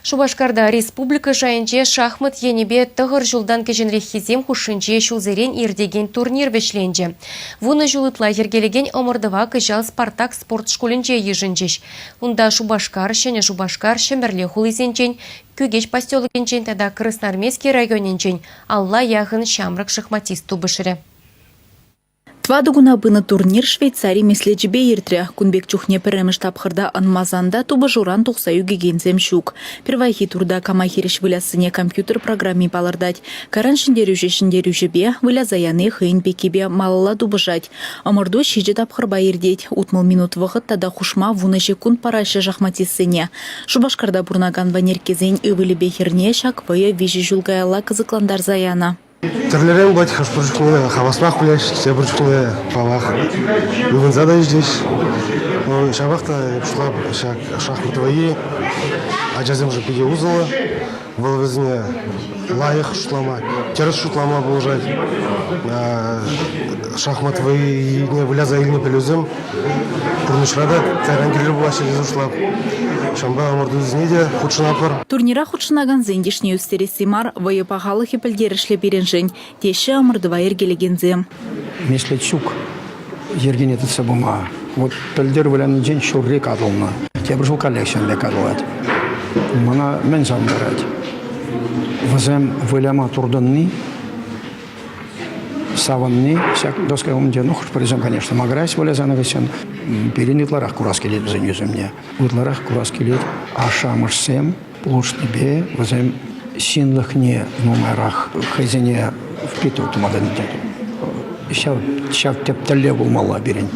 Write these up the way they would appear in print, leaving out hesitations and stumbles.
Шупашкарта республика шайӗнче шахмат енӗпе тӑхӑр ҫултан кӗҫӗнреххисем хушшинче ҫулсерен иртекен турнир вӗҫленчӗ. Вунӑ ҫул ытла йӗркелекен ӑмӑртӑва кӑҫал «Спартак» спорт шкулӗнче йышӑнчӗҫ. Унта Шупашкар, Ҫӗнӗ Шупашкар, Ҫӗмӗрле хулисенчен, Кӳкеҫ поселокӗнчен тата Красноармейски районӗнчен алла яхӑн ҫамрӑк шахматист тупӑшрӗ. Тӑватӑ куна пынӑ турнир Швейцари меслечӗпе иртрӗ. Кун пек чухне пӗрремӗш тапхӑрта ӑнмасан та тупӑшуран тухса ӳкекенсем ҫук. Пирвайхи турта кама хирӗҫ выляссине компьютер программи палӑртать. Кайран ҫӗнтерӳҫӗ ҫӗнтерӳҫӗпе, выляса яни хӑйӗн пеккипе малалла тупӑшать. Ӑмӑрту ҫичӗ тапхӑрпа иртет. 60 минут вӑхӑт тата хушма вунӑ ҫеккунт параҫҫӗ шахматистсене. Шупашкарта пурӑнакан Ванерккесен ывӑлӗпе хӗрне ҫак вӑйӑ виҫӗ ҫул каялла кӑсӑклантарса янӑ. Тӗрлӗрен пулать, хӑш-пӗр чухне хаваспах выляҫ, тепӗр чухне, паллах, ывӑнса та ҫитеҫ. Но ҫапах та эп шутлап, ҫак шахмат вӑййи ачасемшӗн питӗ усӑллӑ. Вӑл вӗсене лайӑх шутлама, тӗрӗс шутлама пулӑшать. Шахмат вӑййине выляса илнӗ пӗлӳсем пурнӑҫра та кайран кирлӗ пулаҫҫӗ тесе шутлап. Ҫавӑнпа ӑмӑртусене те хутшӑнатпӑр. Турнира хутшӑнакансен йышне ӳстересси мар, вӑйӑ пахалӑхӗ пӗлтерӗшлӗ пирӗншӗн, теҫҫӗ ӑмӑртӑва йӗркелекенсем. Меслет ҫук йӗркене тытса пыма. Вот пӗлтӗр вылянинчен ҫурри катӑлнӑ. Тепӗр ҫул каллех ҫавӑн пек катӑлать. Мана мӗн савӑнтарать? Вӗсем выляма туртӑнни савӑнни ҫак доска умӗнче, ну, хӑш-пӗрисем, конечно, макӑраҫ вылясан хыҫҫӑн. Пирӗн ытларах курас килет вӗсен ӳсӗмне. Ытларах курас килет ашшӗ-амӑшсем пулӑшнипе вӗсем ҫынлӑхне нумайрах хӑйсене впитывать тума Ҫав, ҫав тӗп тӗллев пулмалла пирӗн.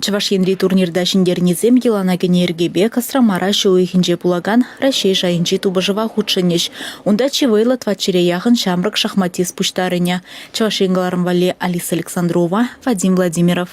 Чӑваш Енри турнирта ҫӗнтернисем йӑлана кӗнӗ йӗркепе Костромара ҫу уйӑхӗнче пулакан Раҫҫей шайӗнчи тупӑшӑва хутшӑнӗҫ. Унта чи вӑйлӑ тӑватҫӗре яхӑн ҫамрӑк шахматист пуҫтарӑнӗ. Чӑваш Ен кӑларӑм валли Алиса Александрова, Вадим Владимиров.